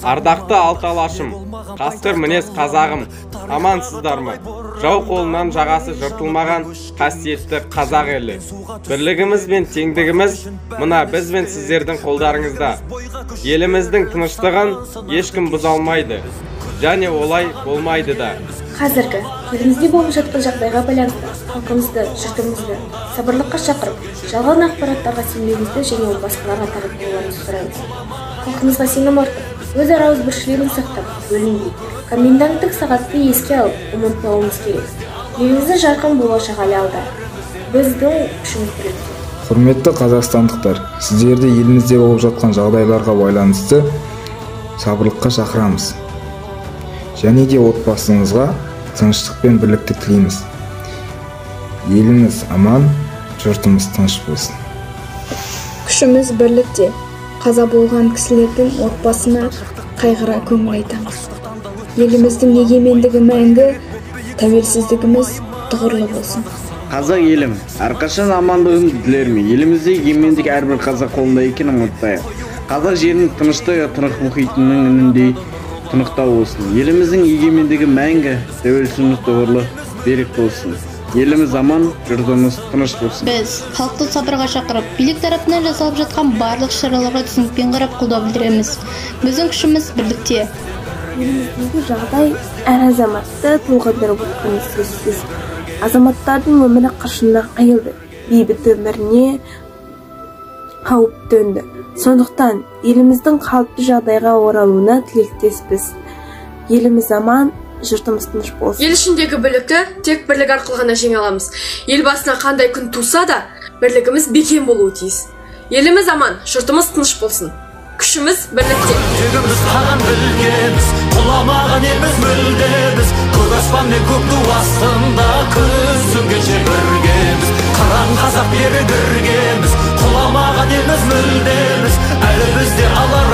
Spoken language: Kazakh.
Ардақты алты алашым, қасқыр мінез қазағым, амансыздар ма? Жау қолынан жағасы жыртылмаған қасиетті қазақ елі. Бірлігіміз бен теңдігіміз мына біз бен сіздердің қолдарыңызда. Еліміздің тыныштығын ешкім бұза алмайды, және олай болмайды да. Қазіргі елімізде болып жатқан жағдайға байланысты халқымызды, жұртымызды сабырлыққа шақырып, жалған ақпараттарға сенбеуімізді және оны басқаларға таратпауларыңызды сұраймыз. Халқымызға сенім артып, өзара ауызбіршілігін сақтап, бөлінбей, коменданттық сағатты еске алып, ұмытпауымыз керек. Еліміздің жарқын болашағы әлі алда. Біздің күшіміз бірлікте. Құрметті қазақстандықтар, сіздерді елімізде болып жатқан жағдайларға байланысты сабырлыққа шақырамыз. Және де отбасыңызға тыныштық пен бірлікті тілейміз. Еліміз аман, жұртымыз тыныш болсын. Күшіміз бірлікте. Қаза болған кісілердің отбасына қайғыра көңіл айтамыз. Еліміздің егемендігі мәңгі, тәуелсіздігіміз тұғырлы болсын. Қазақ елім, әрқашан амандығыңды тілермін. Елімізде егемендік әрбір қазақ қолында екенін ұмытпайық. Қазақ жерінің тыныштығы тынық мұхитының үніндей тұнықта болсын. Еліміздің егемендігі мәңгі, тәуелсіздігіміз тұғырлы, берік болсын. Еліміз аман, жұртымыз тыныш болсын. Біз халықты сабырға шақырып, билік тарапынан жасалып жатқан барлық шараларға түсінікпен қарап қолдау білдіреміз. Біздің күшіміз бірлікте. Еліміздегі жағдай әр азаматты толғандырып отырғаны сөзсіз. Азаматтардың өмірі қыршынына қиылды, бейбіт өміріне қауіп төнді. Сондықтан еліміздің қалыпты жағдайға оралуына тілектеспіз. Еліміз аман, жұртымыз тыныш болсын. Ел ішіндегі бірлікті тек бірлік арқылы ғана жеңе аламыз. Ел басына қандай күн туса да, бірлігіміз бекем болуы тиіс. Еліміз аман, жұртымыз тыныш болсын. Күшіміз бірлікте. Тегіміз қаған білгеміз, құламаған елміз мүлде біз. Көк аспан мен көк ту астында күн біргеміз. Қыран қазақ берік іргеміз, құламаған елміз мүлде біз. Әлі бізде алар